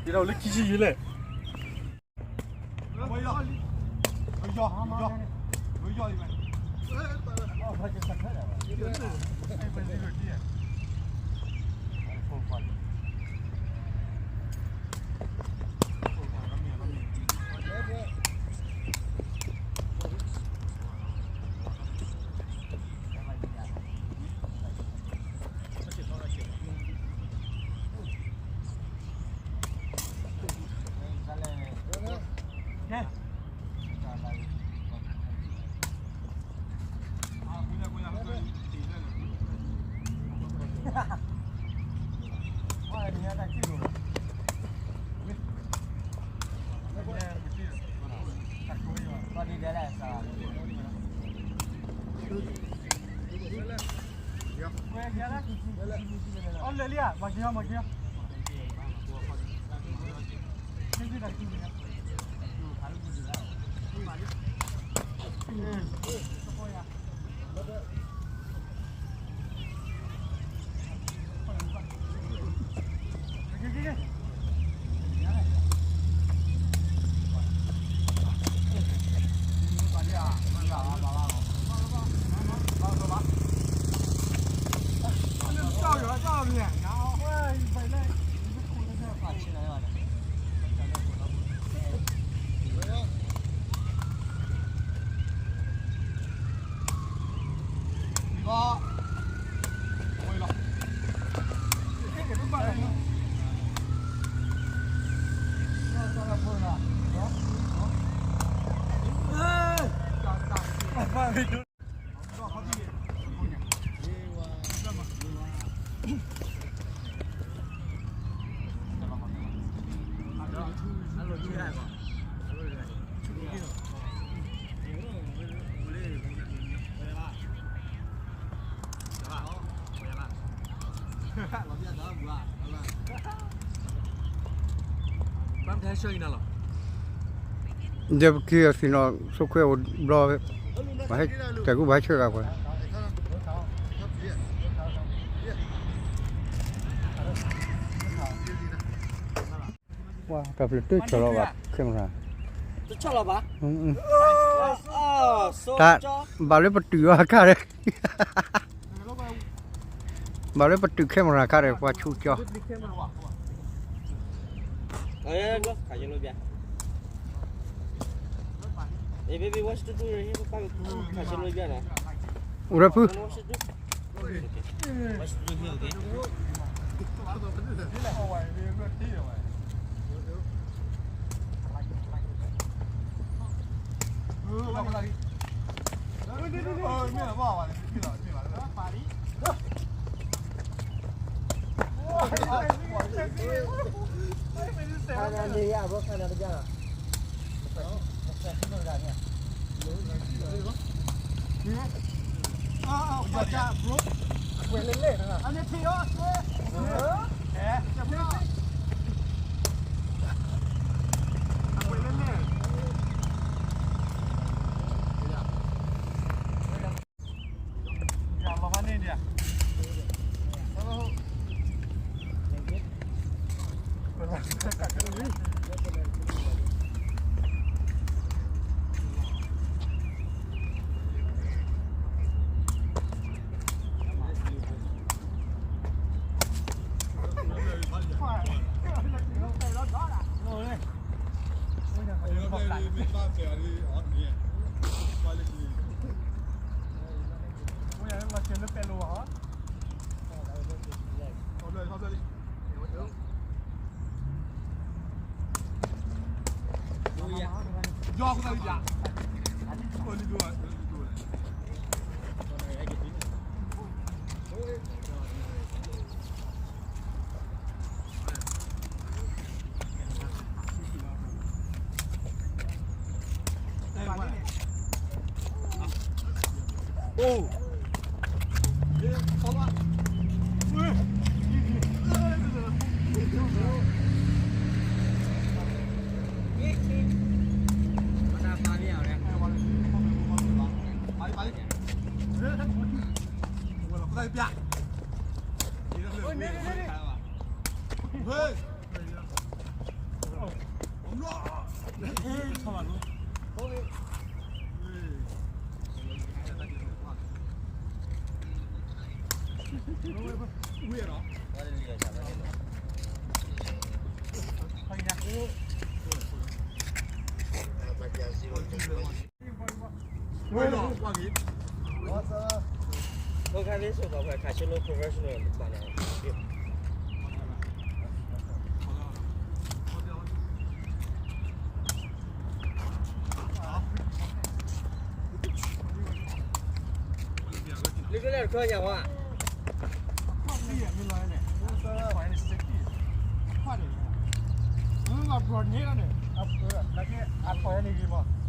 လၢခံဆံယံၤလဲၣ်. Dê phi kê a sî nọ, ဆိခွဲအိၣ်ဘျီ, ပှၤဟဲ, တၢ်ကူပှၤဟဲဆှၢဂၤပှၤ, ပှၤတၢ်ဖျၢၣ်တဆီၣ်လီၤဘၣ် camera, တဆီၣ်လီၤဘၣ်, တၢ်, ဘၣ်လၢပတုာ်အီၤအခါဒီး ဘၣ်လၢပတုာ် camera ခါဒီး ပှၤဆူၣ်ကၠီ, အိၣ်ဒီးဖု What kind of professional? Look at that, ခွါညါဝါ ခွါန့ၣ် မ့ၢ်လီၤန့ၣ် ခွါန့ၣ် စ့ၢ်ကီး ခွါန့ၣ် မ့ၢ်ဘၣ်ဘျီန့ၣ်လီၤန့ၣ် အဖၢ လၢက့ အဖၢန့ၣ်ဂ့ၤမး